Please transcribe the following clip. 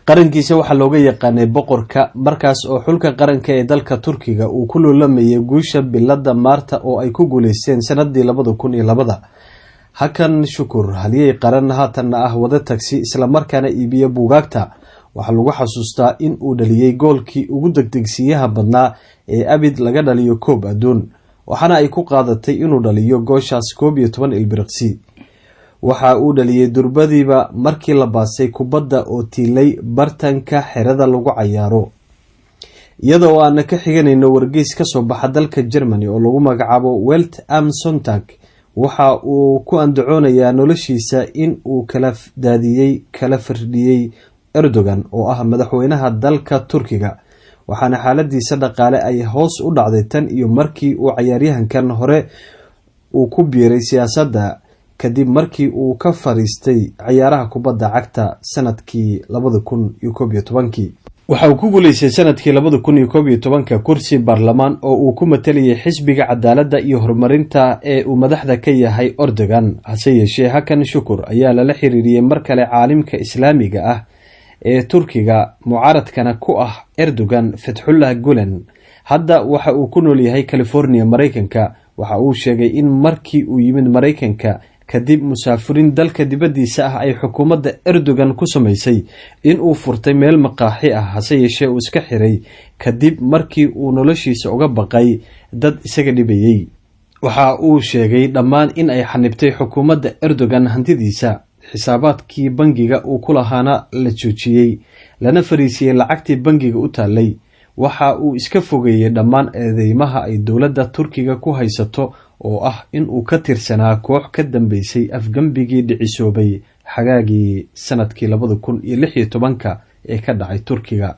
Qarankiisa waxaa looga yaqaanay boqorka, markaas oo xulka qaranka ee dalka Turkiga uu ku loolamayay guusha bilada maarta oo ay ku guuleysteen sanadii 2002. Hakan Shukur, halyey qaran haatanna ah wada tagsi islamarkaana iibiya buugaagta, waxaa lagu xasuustaa in uu dhaliyey goolkii ugu degdegsiiyaha badnaa ee abid laga dhaliyo koob adduun, waxaana ay ku qaadatay inuu dhaliyo gooshaas 11 ilbiriqsi. Waxa uu dhaliyey durbadiiba markii la baasay kubadda oo tiilay bartanka xerada lagu cayaaro. Iyadoo aan ka xiganayno wargeys kasoo baxa dalka Germany oo lagu magacaabo Welt am Sonntag, waxa uu ku andacoonayaa noloshiisa in uu kala daadiyey, kala firdhiyey Erdogan oo ah madaxweynaha dalka Turkiga, waxaana xaaladiisa dhaqaale ay hoos u dhacday tan iyo markii uu cayaaryahankan hore uu ku biiray siyaasadda, kadib markii uu ka fariistay ciyaaraha kubadda cagta sanadkii 2011-kii. Waxa uu ku guuleystay sanadkii 2011-ka kursi baarlamaan oo uu ku matalayay xisbiga Cadaaladda iyo Horumarinta ee uu madaxda ka yahay Erdogan. Hase yeeshee, Hakan Shukur ayaa lala xiriiriyey mar kale caalimka islaamiga ah ee Turkiga mucaaradkana ku ah Erdogan, Fatxullah Gulen. Hadda waxa uu ku nool yahay California, Maraykanka. Waxa uu sheegay in markii uu yimid Maraykanka kadib musaafurin dalka dibaddiisa ah ay xukuumadda Erdogan ku samaysay, in uu furtay meel maqaaxi ah, hase yeeshee uu iska xiray kadib markii uu noloshiisa uga baqay dad isaga dhibayey. Waxa uu sheegay dhammaan in ay xanibtay xukuumadda Erdogan hantidiisa, xisaabaadkii bangiga uu ku lahaana la joojiyey, lana fariisiyey lacagtii bangiga u taallay. Waxa uu iska fogeeyey dhammaan eedeymaha ay dowladda Turkiga ku haysato oo ah in uu ka tirsanaa koox ka dambeysay afgembigii dhicisoobay xagaagii sanadkii 2016-ka ee ka dhacay Turkiga.